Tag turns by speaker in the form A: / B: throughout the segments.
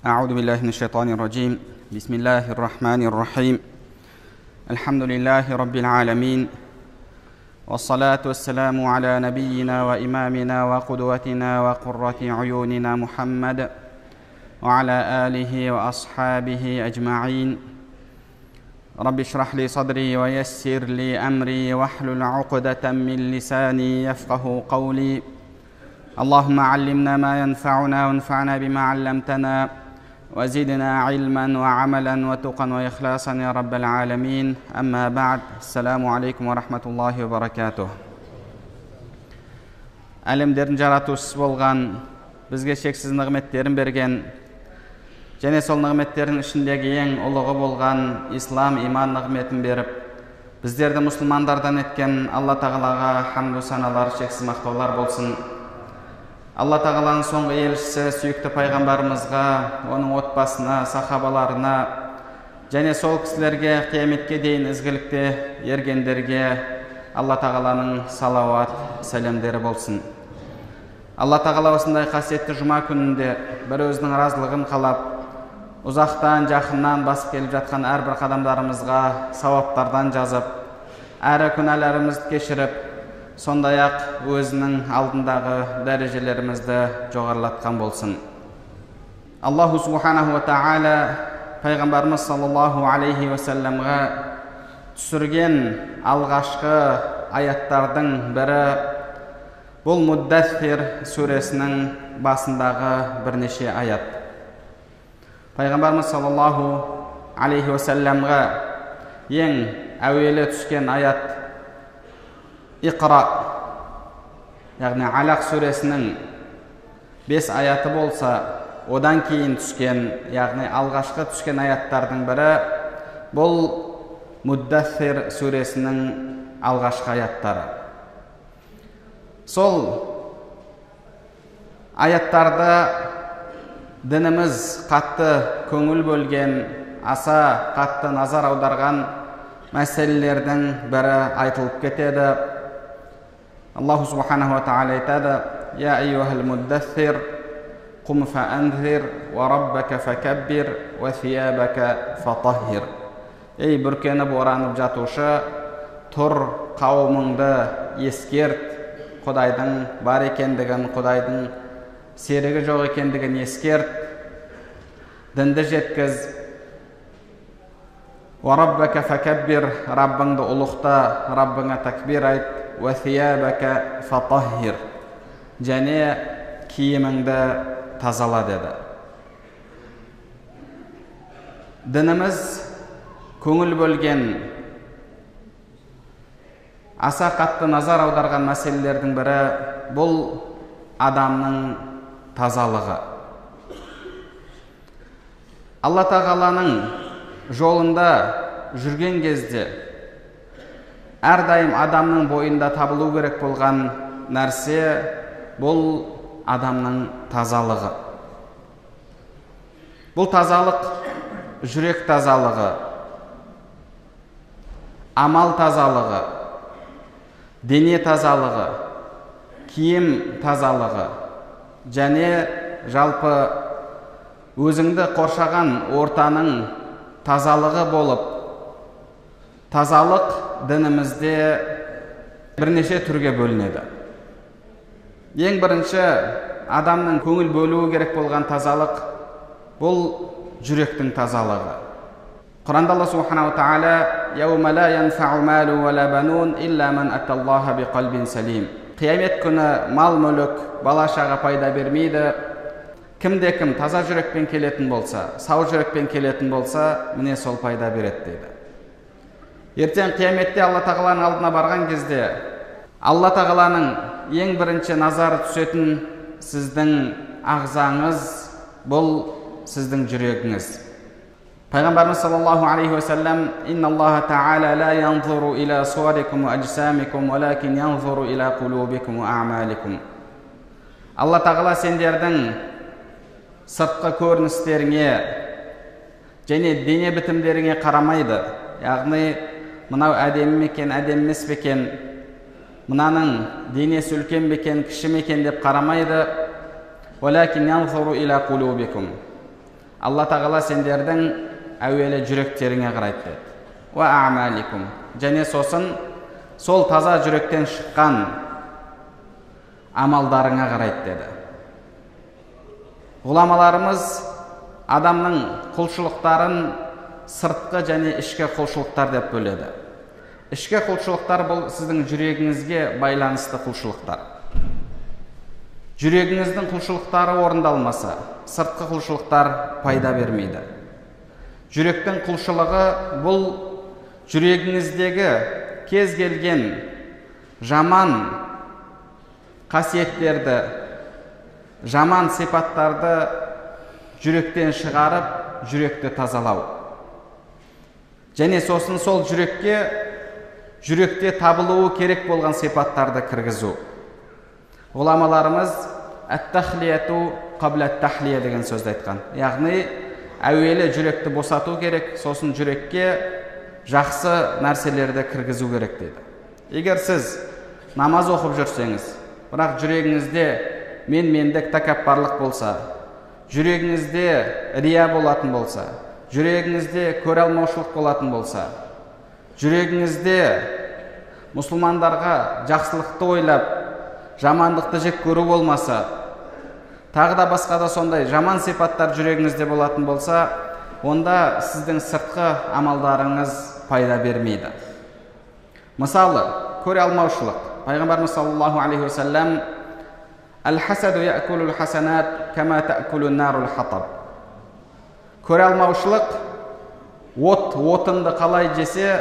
A: أعوذ بالله من الشيطان الرجيم. بسم الله الرحمن الرحيم. الحمد لله رب العالمين، والصلاة والسلام على نبينا وإمامنا وقدوتنا وقرة عيوننا محمد وعلى آله وأصحابه أجمعين. رب اشرح لي صدري ويسر لي أمري واحلل عقدة من لساني يفقه قولي. اللهم علمنا ما ينفعنا وانفعنا بما علمتنا وزدنا علما وعملا وتقا وإخلاصا يا رب العالمين. أما بعد، السلام عليكم ورحمة الله وبركاته. Әлемдердің жаратушысы болған, бізге шексіз нығметтерін берген және сол нығметтердің ішіндегі ең ұлығы болған ислам иман нығметін беріп, біздерді мұсылмандардан еткен Алла Тағалаға хамду саналар, шексіз мақтаулар болсын. Алла Тағаланың соңғы елшісі сүйікті пайғамбарымызға, оның отбасына, сахабаларына және сол кісілерге қияметке дейін ізгілікте ергендерге Алла Тағаланың салауат, сәлемдері болсын. Алла Тағала осындай қасиетті жұма күнінде бір өзінің разылығын қалап, ұзақтан, жақыннан басып келіп жатқан әрбір қадамдарымызға сауаптардан жазып, әрі күнәларымызды кешіріп, сондай-ақ өзінің алдындағы дәрежелерімізді жоғарылатқан болсын. Аллаху субханаху ва тағала пайғамбарымыз саллаллаху алейхи уассаламға түсірген алғашқы аяттардың бірі бұл Муддассир сүресінің басындағы бірнеше аят. Пайғамбарымыз саллаллаху алейхи уассаламға ең әуелі түскен аят Иқра, яғни Алақ сүресінің 5 аяты болса, одан кейін түскен, яғни алғашқы түскен аяттардың бірі бұл Муддассир сүресінің алғашқы аяттары. Сол аяттарды дініміз қатты көңіл бөлген, аса қатты назар аударған мәселелердің бірі айтылып кетеді. Аллаху субханаху ва тағала айтады: «Я айюхал муддассир, қум фаанзир, ва раббака факаббир, ва сиябака фатаххир». Ей, бүркеніп оранып жатушы, тұр, қауымыңды ескерт, Құдайдың бар екендігін, Құдайдың серігі жоқ екендігін ескерт, дінді жеткіз. Ва раббака факаббир, Раббыңды ұлықта, Раббыңа такбир айт. Уа сиябака фатаххир, және киіміңді тазала деді. Дініміз көңіл бөлген, аса қатты назар аударған мәселелердің бірі бұл адамның тазалығы. Алла Тағаланың жолында жүрген кезде әрдайым адамның бойында табылу керек болған нәрсе бұл адамның тазалығы. Бұл тазалық жүрек тазалығы, амал тазалығы, дене тазалығы, киім тазалығы және жалпы өзіңді қоршаған ортаның тазалығы болып, тазалық дінімізде бірнеше түрге бөлінеді. Ең бірінші адамның көңіл бөлуі керек болған тазалық бұл жүректің тазалығы. Құранда Алла субханаху ва тағала: «Яума ла янфау малу ва ла банун илла ман аталлаха биқалбин салим». Қиямет күні мал мүлік, бала шаға пайда бермейді. Кімде кім таза жүрекпен келетін болса, сау жүрекпен келетін болса, міне сол пайда береді дейді. Ертең қияметте Алла Тағаланың алдына барған кезде Алла Тағаланың ең бірінші назары түсетін сіздің ағзаңыз бұл сіздің жүрегіңіз. Пайғамбарымыз саллаллаху алейхи уассалам: «Инналлаха таала ла янзуру иля суарикум ва аджсамикум, валакин янзуру иля кулубикум ва аъмаликум». Алла Тағала сендердің сыртқы көріністеріңе және дене бітімдеріңе қарамайды. Яғни мынау әдемі ме екен, әдемі емес пе екен, мынаның денесі үлкен бе екен, кіші ме екен деп қарамайды. Уалакин янзуру иля кулубикум. Алла Тағала сендердің әуелі жүректеріңе қарайды деді. Уа а'маликум. Және сосын сол таза жүректен шыққан амалдарыңа қарайды деді. Ғұламаларымыз адамның құлшылықтарын сыртқы және ішкі құлшылықтар деп бөледі. Ішкі құлшылықтар бұл сіздің жүрегіңізге байланысты құлшылықтар. Жүрегіңіздің құлшылықтары орындалмаса, сыртқы құлшылықтар пайда бермейді. Жүректің құлшылығы бұл жүрегіңіздегі кез келген жаман қасиеттерді, жаман сипаттарды жүректен шығарып, жүректі тазалау. Және сосын сол жүрекке, жүректе табылуы керек болған сипаттарды кіргізу. Ғұламаларымыз әт-тахлияту қабла әт-тахлия деген сөзді айтқан. Яғни әуелі жүректі босату керек, сосын жүрекке жақсы нәрселерді кіргізу керек дейді. Егер сіз намаз оқып жүрсеңіз, бірақ жүрегіңізде мен-мендік, тәкаппарлық болса, жүрегіңізде рия болатын болса, жүрегіңізде көре алмаушылық болатын болса, жүрегіңізде мұсылмандарға жақсылықты ойлап, жамандықты жек көру болмаса, тағы да басқа да сондай жаман сипаттар жүрегіңізде болатын болса, онда сіздің сыртқы амалдарыңыз пайда бермейді. Мысалы, көре алмаушылық. Пайғамбарымыз саллаллаху алейхи уассалам «Әл-хасаду яъкулул хасанат кама таъкулун нарул хатаб». Көре алмаушылық от отынды қалай жесе,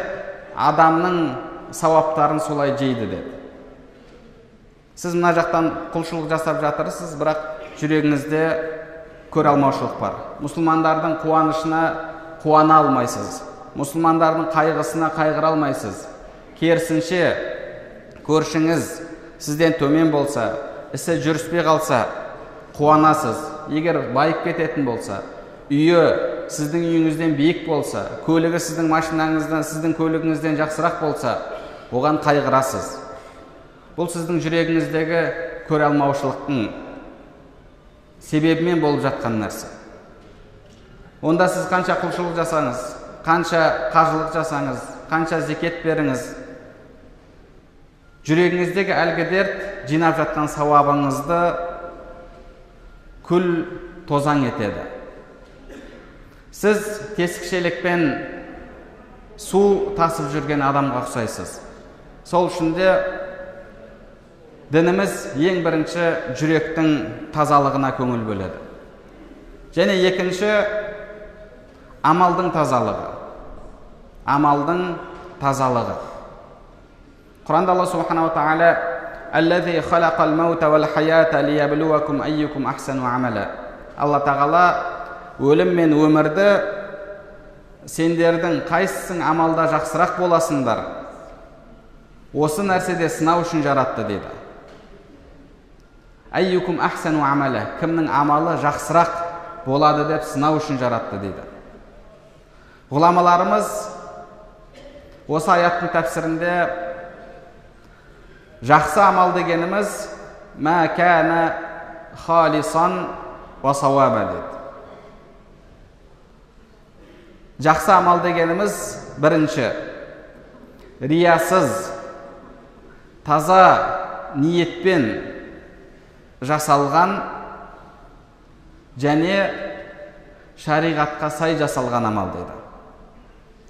A: адамның сауаптарын солай жейді деді. Сіз мына жақтан құлшылық жасап жатырсыз, бірақ жүрегіңізде көре алмаушылық бар. Мұсылмандардың қуанышына қуана алмайсыз, мұсылмандардың қайғысына қайғыра алмайсыз. Керісінше, көршіңіз сізден төмен болса, ісі жүріспей қалса, қуанасыз. Егер байып кететін болса, үйі сіздің үйіңізден биік болса, көлігі сіздің машинаңыздан, сіздің көлігіңізден жақсырақ болса, оған қайғырасыз. Бұл сіздің жүрегіңіздегі көре алмаушылықтың себебімен болып жатқан нәрсе. Онда сіз қанша құлшылық жасаңыз, қанша қажылық жасаңыз, қанша зекет беріңіз, жүрегіңіздегі әлгі дерт жинап жатқан сауабыңызды күл тозаң етеді. Сіз тесік шелекпен су тасып жүрген адамға ұқсайсыз. Сол үшін де дініміз ең бірінші жүректің тазалығына көңіл бөледі. Және екінші, амалдың тазалығы. Амалдың тазалығы. Құранда Алла субханаху ва тағала «Аллази халақал маута вал хаята лиябluвакум айюкум ахсану амала». Алла тағала өлім мен өмірді сендердің қайсысың амалда жақсырақ боласыңдар, осы нәрседе сынау үшін жаратты деді. Айюкум ахсану амала, кімнің амалы жақсырақ болады деп сынау үшін жаратты дейді. Ғұламаларымыз осы аяттың тәпсірінде жақсы амал дегеніміз мә кәна халисан уа сауаба деді. Жақсы амал дегеніміз бірінші, риясыз, таза ниетпен жасалған және шариғатқа сай жасалған амал деді.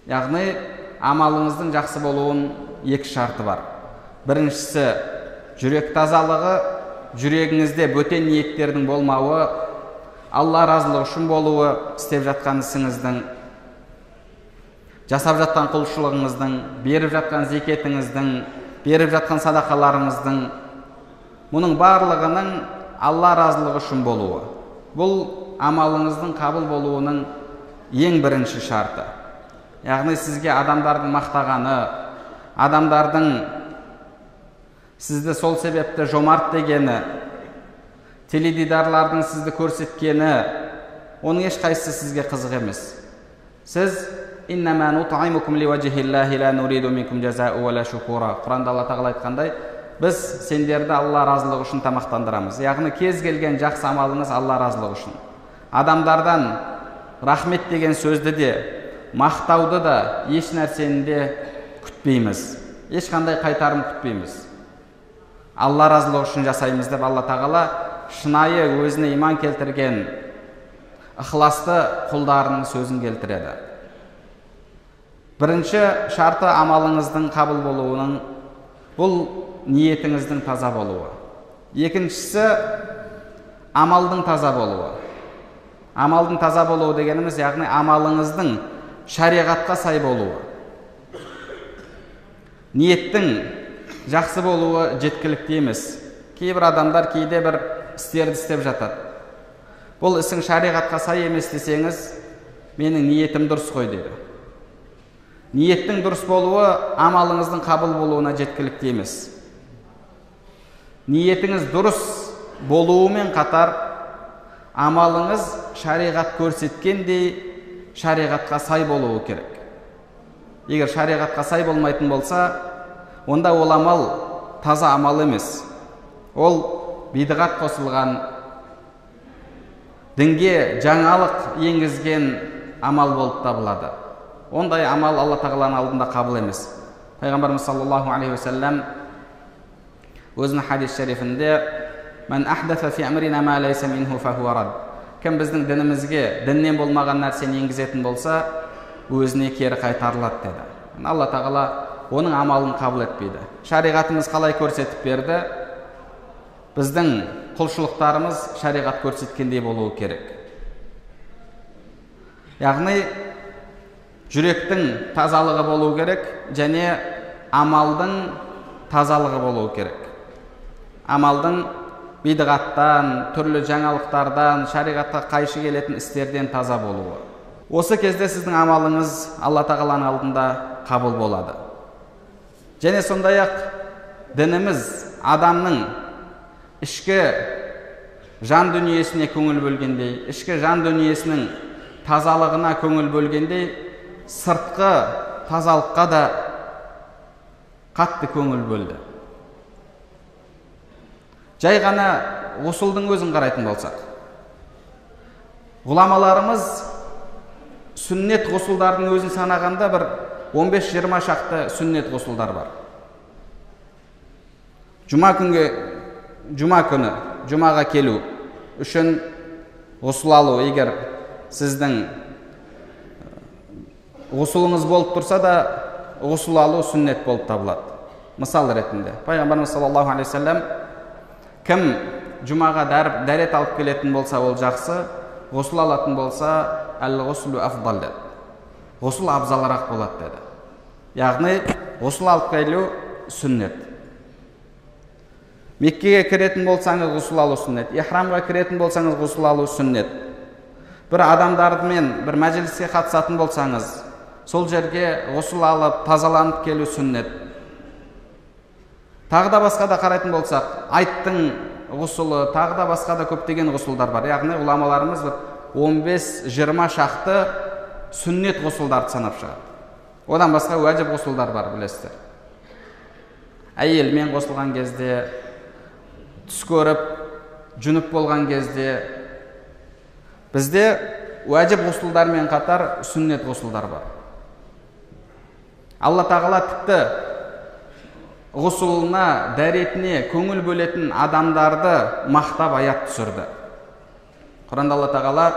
A: Яғни амалыңыздың жақсы болуын екі шарты бар. Біріншісі жүрек тазалығы, жүрегіңізде бөтен ниеттердің болмауы, Алла разылығы үшін болуы, істеп жатқан ісіңіздің, жасап жатқан құлшылығыңыздың, беріп жатқан зекетіңіздің, беріп жатқан садақаларыңыздың, мұның барлығының Алла разылығы үшін болуы. Бұл амалыңыздың қабыл болуының ең бірінші шарты. Яғни сізге адамдардың мақтағаны, адамдардың сізді сол себепті жомарт дегені, теледидарлардың сізді көрсеткені, оның ешқайсысы сізге қызық емес. Сіз иннама нут'имукум ливажхиллахи ла нуриду минкум жазаа ва ла шукура. Құранда Алла тағала айтқандай, біз сендерді Алла разылығы үшін тамақтандырамыз. Яғни кез келген жақсы амалыңыз Алла разылығы үшін. Адамдардан рахмет деген сөзді де, мақтауды да, еш нәрсені де күтпейміз. Ешқандай қайтарым күтпейміз. Алла разылығы үшін жасаймыз деп Алла Тағала шынайы өзіне иман келтірген ықыласты құлдарының сөзін келтіреді. Бірінші шарты амалыңыздың қабыл болуының бұл ниетіңіздің таза болуы. Екіншісі амалдың таза болуы. Амалдың таза болуы дегеніміз, яғни амалыңыздың шариғатқа сай болуы. Ниеттің жақсы болуы жеткілікті емес. Кейбір адамдар кейде бір істерді істеп жатады. Бұл ісің шариғатқа сай емес десеңіз, менің ниетім дұрыс қой дейді. Ниеттің дұрыс болуы амалыңыздың қабыл болуына жеткілікті емес. Ниетіңіз дұрыс болуымен қатар амалыңыз шариғат көрсеткендей шариғатқа сай болуы керек. Егер шариғатқа сай болмайтын болса, онда ол амал таза амал емес. Ол бидғат қосылған, дінге жаңалық енгізген амал болып табылады. Ондай амал Алла Тағаланың алдында қабыл емес. Пайғамбарымыз саллаллаху алейхи уассалам өзінің хадис шарифінде «Мән ахдаса фи амрина ма лайса минху фахуа рад». Кім біздің дінімізге діннен болмаған нәрсені енгізетін болса, өзіне кері қайтарылады деді. Алла Тағала оның амалын қабыл етпейді. Шариғатымыз қалай көрсетіп берді? Біздің құлшылықтарымыз шариғат көрсеткендей болуы керек. Яғни жүректің тазалығы болу керек және амалдың тазалығы болуы керек. Амалдың бидғаттан, түрлі жаңалықтардан, шариғатқа қайшы келетін істерден таза болуы. Осы кезде сіздің амалыңыз Алла Тағаланың алдында қабыл болады. Және сондай-ақ дініміз адамның ішкі жан дүниесіне көңіл бөлгендей, ішкі жан дүниесінің тазалығына көңіл бөлгендей, сыртқы тазалыққа да қатты көңіл бөлді. Жай ғана ғұсылдың өзін қарайтын болсақ, ғұламаларымыз сүннет ғұсылдардың өзін санағанда бір 15-20 шақты сүннет ғұсылдар бар. Жұма күні жұмаға келу үшін ғұсыл алу, егер сіздің ғұсылыңыз болып тұрса да, ғұсыл алу сүннет болып табылады. Мысал ретінде Пайғамбарымыз саллаллаху алейхи уассалам кім жұмаға дәрет алып келетін болса, ол жақсы, ғұсыл алатын болса, әл-ғұслу афдал деді. Ғұсыл абзалырақ болады деді. Яғни ғұсыл алып келу сүннет. Меккеге кіретін болсаңыз ғұсыл алу сүннет, ихрамға кіретін болсаңыз ғұсыл алу сүннет. Бір адамдармен бір мәжіліске қатысатын болсаңыз, сол жерге ғұсыл алып, тазаланып келу сүннет. Тағы да басқа да қарайтын болсақ, айттың ғұсылы, тағы да басқа да көптеген ғұсылдар бар. Яғни ғұламаларымыз бір 15-20 шақты сүннет ғұсылдарды санап шығады. Одан басқа уәжіп ғұсылдар бар, білесіздер. Әйелмен қосылған кезде, түс көріп, жүніп болған кезде, бізде уәжіп ғұсылдармен қатар сүннет ғұсылдар бар. Алла Тағала тіпті ғұсылына, дәретіне көңіл бөлетін адамдарды мақтап аят түсірді. Құранда Алла Тағала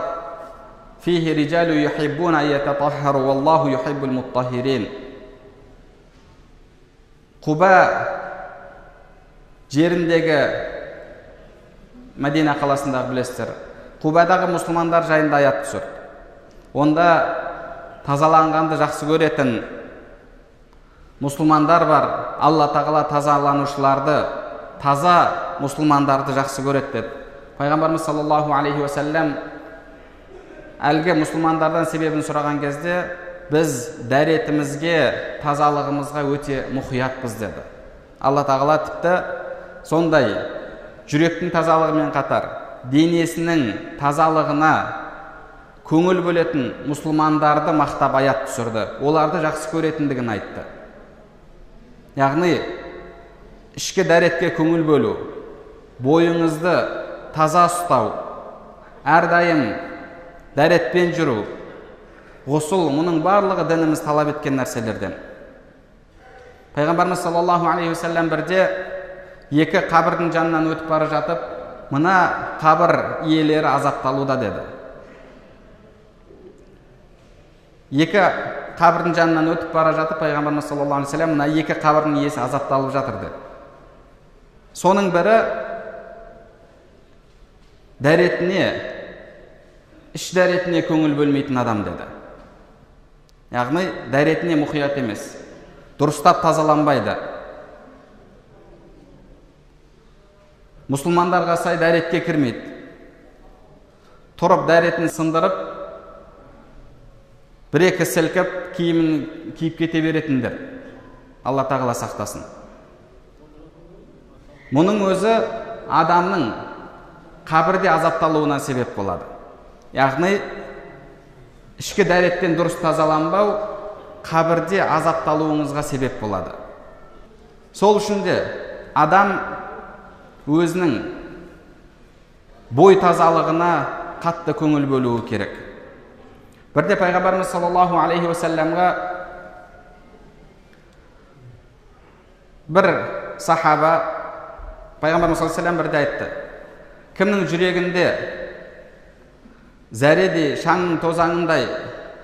A: «Фихи риджалу юхиббуна ятатаххару валлаху юхиббул муттахирин». Құба жеріндегі Мәдина қаласындағы білесіздер, Құбадағы мұсылмандар жайында аят түсірді. Онда тазаланғанды жақсы көретін мұсылмандар бар. Алла Тағала тазаланушыларды, таза мұсылмандарды жақсы көреді деді. Пайғамбарымыз саллаллаху алейхи уассалам әлгі мұсылмандардан себебін сұраған кезде, біз дәретімізге, тазалығымызға өте мұқиятпыз деді. Алла Тағала тіпті сондай жүректің тазалығымен қатар денесінің тазалығына көңіл бөлетін мұсылмандарды мақтап аят түсірді. Оларды жақсы көретіндігін айтты. Яғни ішкі дәретке көңіл бөлу, бойыңызды таза ұстау, әрдайым дәретпен жүру, ғұсыл, мұның барлығы дініміз талап еткен нәрселерден. Пайғамбарымыз саллаллаху алейхи уассалам бірде екі қабірдің жанынан өтіп бара жатып, мына қабір иелері азапталуда деді. Екі қабірдің жанынан өтіп бара жатып, пайғамбарымыз саллаллаху алейхи уассалам мына екі қабірдің иесі азапталып жатыр деді. Соның бірі дәретіне, іш дәретіне көңіл бөлмейтін адам деді. Яғни дәретіне мұқият емес, дұрыстап тазаланбайды. Мұсылмандарға сай дәретке кірмейді. Тұрып дәретін сындырып, бір-екі сілкіп, киімін киіп кете беретіндер. Алла тағала сақтасын. Мұның өзі адамның қабірде азапталуына себеп болады. Яғни ішкі дәреттен дұрыс тазаланбау қабірде азапталуыңызға себеп болады. Сол үшін де адам өзінің бой тазалығына қатты көңіл бөлуі керек. Бірде пайғамбарымыз саллаллаху алейхи уассаламға бір сахаба, пайғамбарымыз саллаллаху алейхи уассалам бірде айтты: кімнің жүрегінде зәредей, шаңның тозаңындай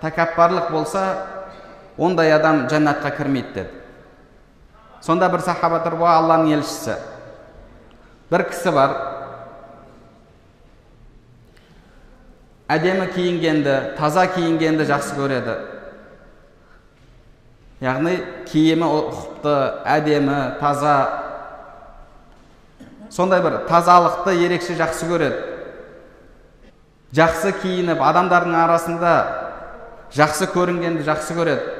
A: тәкаппарлық болса, ондай адам жәннатқа кірмейді деді. Сонда бір сахаба тұрып, Алланың елшісі, бір кісі бар, әдемі киінгенді, таза киінгенді жақсы көреді. Яғни киімі ұқыпты, әдемі, таза. Сондай бір тазалықты ерекше жақсы көреді. Жақсы киініп, адамдардың арасында жақсы көрінгенді жақсы көреді.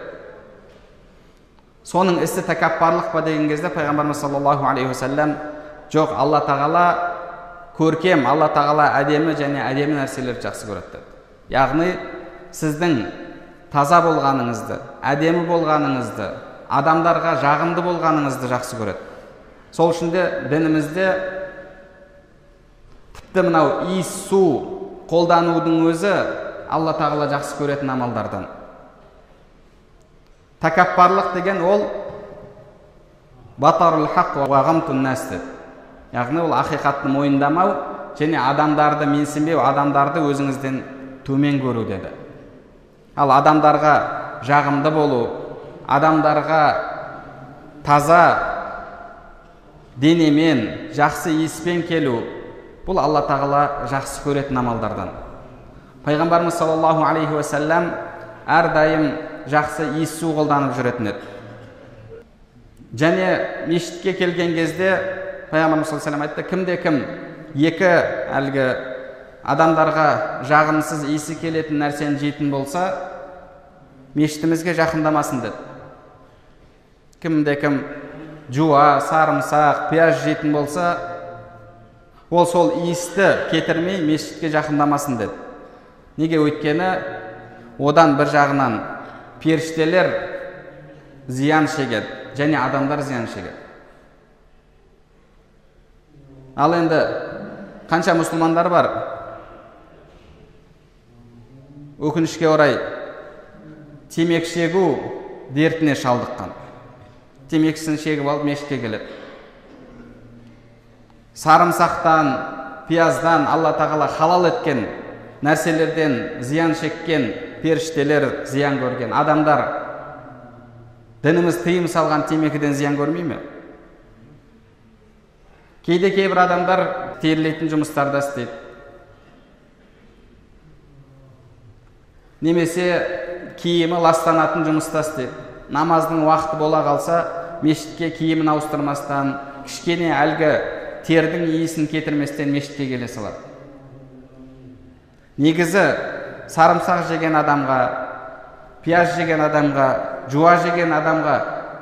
A: Соның ісі тәкаппарлық па деген кезде пайғамбарымыз саллаллаху алейхи уассалам жоқ, Алла тағала көркем, Алла тағала әдемі және әдемі нәрселерді жақсы көреді деді. Яғни сіздің таза болғаныңызды, әдемі болғаныңызды, адамдарға жағымды болғаныңызды жақсы көреді. Сол үшін де дінімізде тіпті мынау иіс су қолданудың өзі Алла тағала жақсы көретін амалдардан. Тәкаппарлық деген ол батарул хақ уа ғамтун нас деп. Яғни ол ақиқатты мойындамау және адамдарды менсінбеу, адамдарды өзіңізден төмен көру деді. Ал адамдарға жағымды болу, адамдарға таза денемен, жақсы иіспен келу, бұл Алла тағала жақсы көретін амалдардан. Пайғамбарымыз саллаллаху алейхи уассалам әрдайым жақсы иіс су қолданып жүретін еді. Және мешітке келген кезде пайғамбарымыз саллаллаху алейхи уассалам айтты: кімде кім екі әлгі адамдарға жағымсыз иісі келетін нәрсені жейтін болса, мешітімізге жақындамасын деді. Кімде кім жуа, сарымсақ, пияз жейтін болса, ол сол иісті кетірмей мешітке жақындамасын деді. Неге? Өйткені одан бір жағынан періштелер зиян шегеді және адамдар зиян шегеді. Ал енді қанша мұсылмандар бар, өкінішке орай темекі шегу дертіне шалдыққан. Темекісін шегіп алып мешітке келеді. Сарымсақтан, пияздан Алла тағала халал еткен нәрселерден зиян шеккен періштелер зиян көрген. Адамдар дініміз тыйым салған темекіден зиян көрмей ме? Кейде кейбір адамдар терлейтін жұмыстарда істейді. Немесе киімі ластанатын жұмыста істейді. Намаздың уақыты бола қалса, мешітке киімін ауыстырмастан, кішкене әлгі тердің иісін кетірместен мешітке келе салады. Негізі сарымсақ жеген адамға, пияз жеген адамға, жуа жеген адамға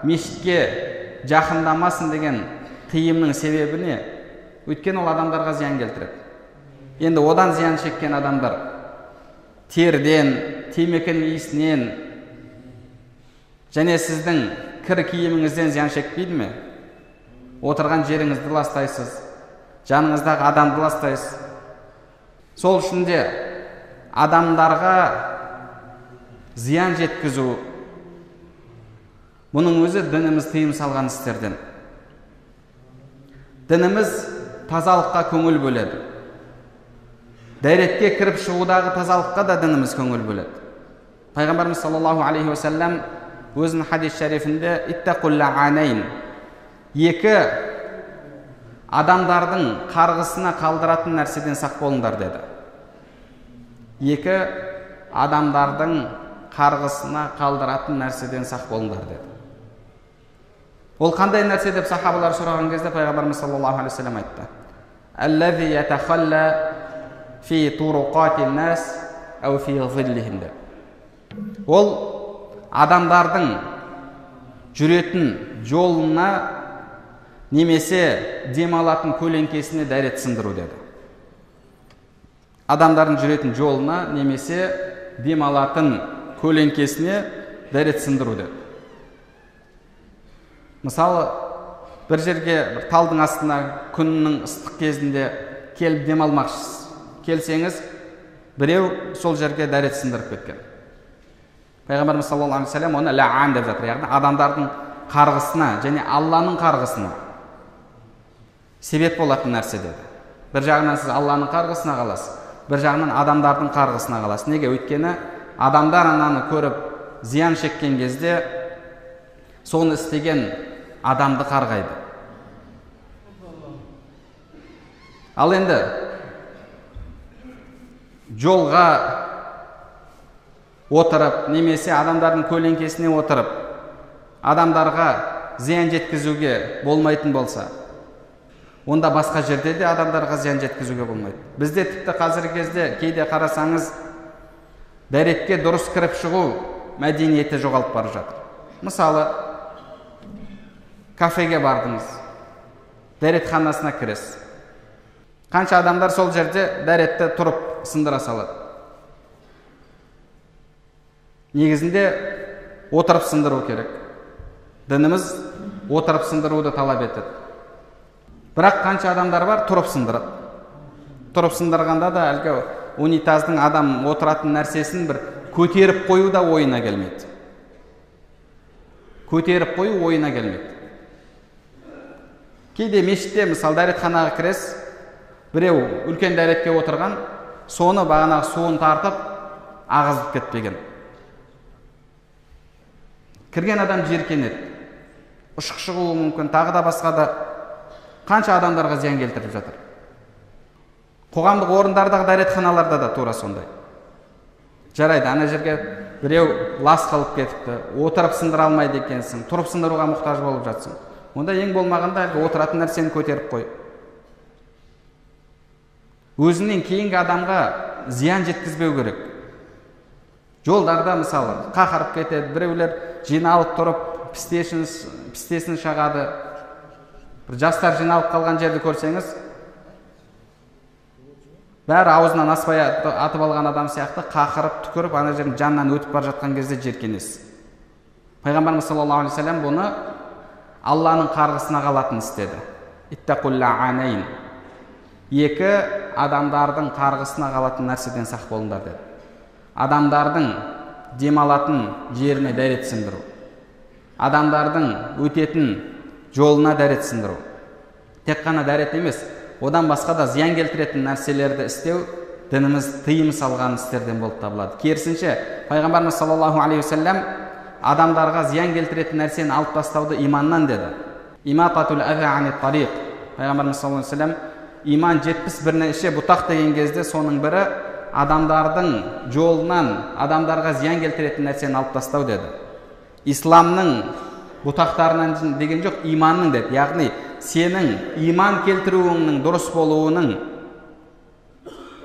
A: мешітке жақындамасын деген тыйымның себебі не? Өйткені ол адамдарға зиян келтіреді. Енді одан зиян шеккен адамдар терден, темекінің иісінен және сіздің кір киіміңізден зиян шекпейді ме? Отырған жеріңізді ластайсыз, жаныңыздағы адамды ластайсыз. Сол үшін де адамдарға зиян жеткізу, бұның өзі дініміз тыйым салған істерден. Дініміз тазалыққа көңіл бөледі. Дәретке кіріп шығудағы тазалыққа да дініміз көңіл бөледі. Пайғамбарымыз саллаллаху алейхи уассалам өзінің хадис шарифінде иттақул лаанайн, екі адамдардың қарғысына қалдыратын нәрседен сақ болыңдар деді. Екі адамдардың қарғысына қалдыратын нәрседен сақ болыңдар деді. Ол қандай нәрсе деп сахабалар сұраған кезде пайғамбарымыз саллаллаху алейхи уассалам айтты: аллази ятахалла фи туруқатин нас ау фи зиллихим деп. Ол адамдардың жүретін жолына немесе демалатын көлеңкесіне дәрет сындыру деді. Адамдардың жүретін жолына немесе демалатын көлеңкесіне дәрет сындыру деді. Мысалы, бір жерге, бір талдың астына күннің ыстық кезінде келіп демалмақшысыз. Келсеңіз, біреу сол жерге дәрет сындырып кеткен. Пайғамбарымыз саллаллаху алейхи уассалам оны лаан деп жатыр, яғни адамдардың қарғысына және Алланың қарғысына себеп болатын нәрсе деді. Бір жағынан сіз Алланың қарғысына қаласыз, бір жағынан адамдардың қарғысына қаласыз. Неге? Өйткені адамдар ананы көріп зиян шеккен кезде соны істеген адамды қарғайды. Ал енді жолға отырып немесе адамдардың көлеңкесіне отырып адамдарға зиян жеткізуге болмайтын болса, онда басқа жерде де адамдарға зиян жеткізуге болмайды. Бізде тіпті қазіргі кезде кейде қарасаңыз, дәретке дұрыс кіріп шығу мәдениеті жоғалып бара жатыр. Мысалы, кафеге бардыңыз, дәретханасына кіресіз. Қанша адамдар сол жерде дәретті тұрып сындыра салады. Негізінде отырып сындыру керек. Дініміз отырып сындыруды талап етеді. Бірақ қанша адамдар бар тұрып сындырады. Тұрып сындырғанда да әлгі унитаздың адам отыратын нәрсесін бір көтеріп қою да ойына келмейді. Көтеріп қою ойына келмейді. Кейде мешітте, мысалы, дәретханаға кіресіз, біреу үлкен дәретке отырған, соны бағанағы суын тартып ағызып кетпеген. Кірген адам жиіркенеді, ұшық шығуы мүмкін, тағы да басқа да қанша адамдарға зиян келтіріп жатыр. Қоғамдық орындардағы дәретханаларда да тура сондай. Жарайды, ана жерге біреу лас қылып кетіпті, отырып сындыра алмайды екенсің, тұрып сындыруға мұқтаж болып жатсың. Онда ең болмағанда әлгі отыратын нәрсені көтеріп қой. Өзінен кейінгі адамға зиян жеткізбеу керек. Жолдарда мысалы қақырып кетеді, біреулер жиналып тұрып пістесін шағады. Бір жастар жиналып қалған жерді көрсеңіз, бәрі аузынан насыбай атып алған адам сияқты қақырып, түкіріп, ана жердің жанынан өтіп бара жатқан кезде жиіркенесіз. Пайғамбарымыз саллаллаху алейхи уассалам бұны Алланың қарғысына қалатын істеді. Иттақул лаанайн. Екі адамдардың қарғысына қалатын нәрседен сақ болыңдар деді. Адамдардың демалатын жеріне дәрет сындыру, адамдардың өтетін жолына дәрет сындыру. Тек қана дәрет емес, одан басқа да зиян келтіретін нәрселерді істеу дініміз тыйым салған істерден болып табылады. Керісінше, пайғамбарымыз саллаллаху алейхи уассалам адамдарға зиян келтіретін нәрсені алып тастауды иманнан деді. Имататул аза ани тариқ. Пайғамбарымыз саллаллаху алейхи уассалам иман 71 бұтақ деген кезде соның бірі адамдардың жолынан адамдарға зиян келтіретін нәрсені алып тастау деді. Исламның бұтақтарынан деген жоқ, иманның деді. Яғни сенің иман келтіруіңнің дұрыс болуының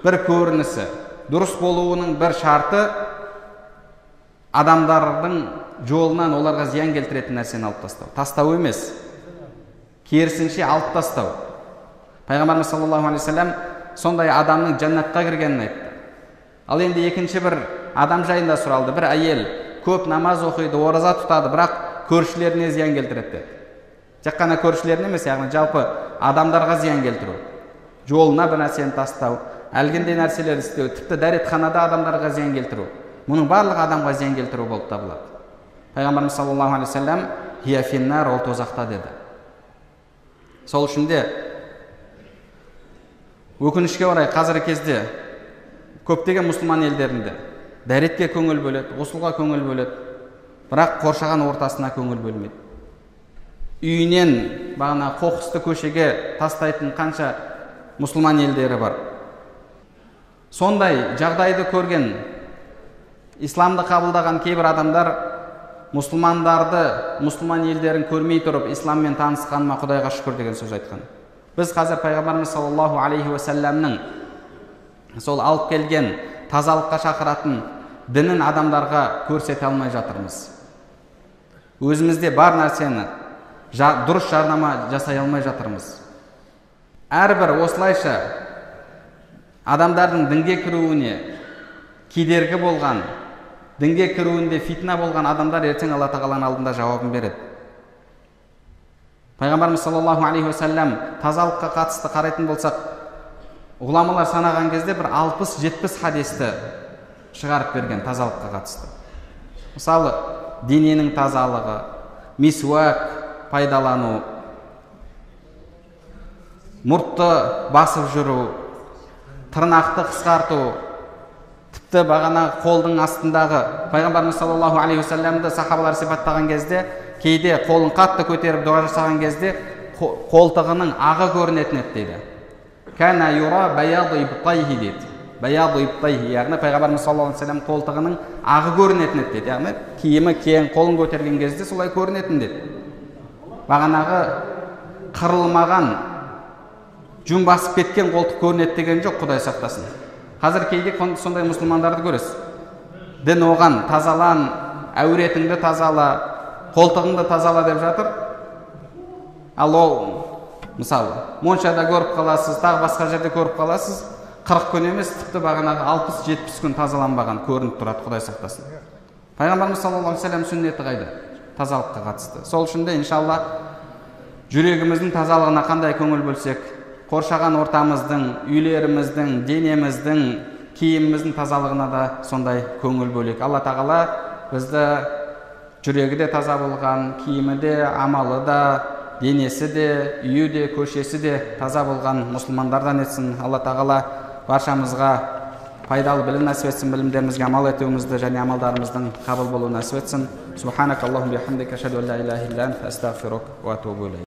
A: бір көрінісі, дұрыс болуының бір шарты адамдардың жолынан оларға зиян келтіретін нәрсені алып тастау. Тастау емес, керісінше алып тастау. Пайғамбарымыз саллаллаху алейхи уассалам сондай адамның жәннатқа кіргенін айтты. Ал енді екінші бір адам жайында сұралды. Бір әйел көп намаз оқиды, ораза тұтады, бірақ көршілеріне зиян келтіреді деді. Тек қана көршілеріне емес, яғни жалпы адамдарға зиян келтіру. Жолына бір нәрсені тастау, әлгіндей нәрселер істеу, тіпті дәретханада адамдарға зиян келтіру. Мұның барлығы адамға зиян келтіру болып табылады. Пайғамбарымыз саллаллаху алейхи уассалам хия финнар, ол тозақта деді. Сол үшін де өкінішке орай қазіргі кезде көптеген мұсылман елдерінде дәретке көңіл бөледі, ғұсылға көңіл бөледі, бірақ қоршаған ортасына көңіл бөлмейді. Үйінен бағана қоқысты көшеге тастайтын қанша мұсылман елдері бар. Сондай жағдайды көрген, исламды қабылдаған кейбір адамдар мұсылмандарды, мұсылман елдерін көрмей тұрып исламмен танысқаныма Құдайға шүкір деген сөз айтқан. Біз қазір пайғамбарымыз саллаллаху алейхи уассаламның сол алып келген тазалыққа шақыратын дінін адамдарға көрсете алмай жатырмыз. Өзімізде бар нәрсені дұрыс жарнама жасай алмай жатырмыз. Әрбір осылайша адамдардың дінге кіруіне кедергі болған, дінге кіруінде фитна болған адамдар ертең Алла тағаланың алдында жауабын береді. Пайғамбарымыз саллаллаху алейхи уассалам тазалыққа қатысты қарайтын болсақ, ғұламалар санаған кезде бір 60-70 хадисті шығарып берген тазалыққа қатысты. Мысалы, дененің тазалығы, мисуак пайдалану, мұртты басып жүру, тырнақты қысқарту, тіпті бағана қолдың астындағы пайғамбарымыз саллаллаху алейхи уассаламды сахабалар сипаттаған кезде, кейде қолын қатты көтеріп дұға жасаған кезде қолтығының ағы көрінетін еді дейді. Кана юра баяду ибтайхи дейді. Баяду ибтайхи, яғни пайғамбарымыз саллаллаху алейхи уассалам қолтығының ағы көрінетін еді дейді. Яғни киімі кең, қолын көтерген кезде солай көрінетін деді. Бағанағы қырылмаған, жүн басып кеткен қолтық көрінеді деген жоқ, Құдай сақтасын. Қазір кейде сондай мұсылмандарды көресіз. Дін оған тазалан, әуретіңді тазала, қолтығыңды тазала деп жатыр. Ал ол, мысалы, моншада көріп қаласыз, тағы басқа жерде көріп қаласыз, 40 күн емес, тіпті бағанағы 60-70 күн тазаланбаған көрініп тұрады, Құдай сақтасын. Пайғамбарымыз саллаллаху алейхи уассалам сүннеті қайда? Тазалыққа қатысты. Сол үшін де иншалла жүрегіміздің тазалығына қандай көңіл бөлсек, қоршаған ортамыздың, үйлеріміздің, денеміздің, киіміміздің тазалығына да сондай көңіл бөлейік. Алла тағала бізді жүрегі де таза болған, киімі де, амалы да, денесі де, үйі де, көшесі де таза болған мұсылмандардан етсін. Алла тағала баршамызға пайдалы білім нәсіп етсін, білімдерімізге амал етуімізді және амалдарымыздың қабыл болуын нәсіп етсін. Субханакаллахумма бихамдика, ашхаду ан ла илаха илля анта, астағфирука ва атубу илейк.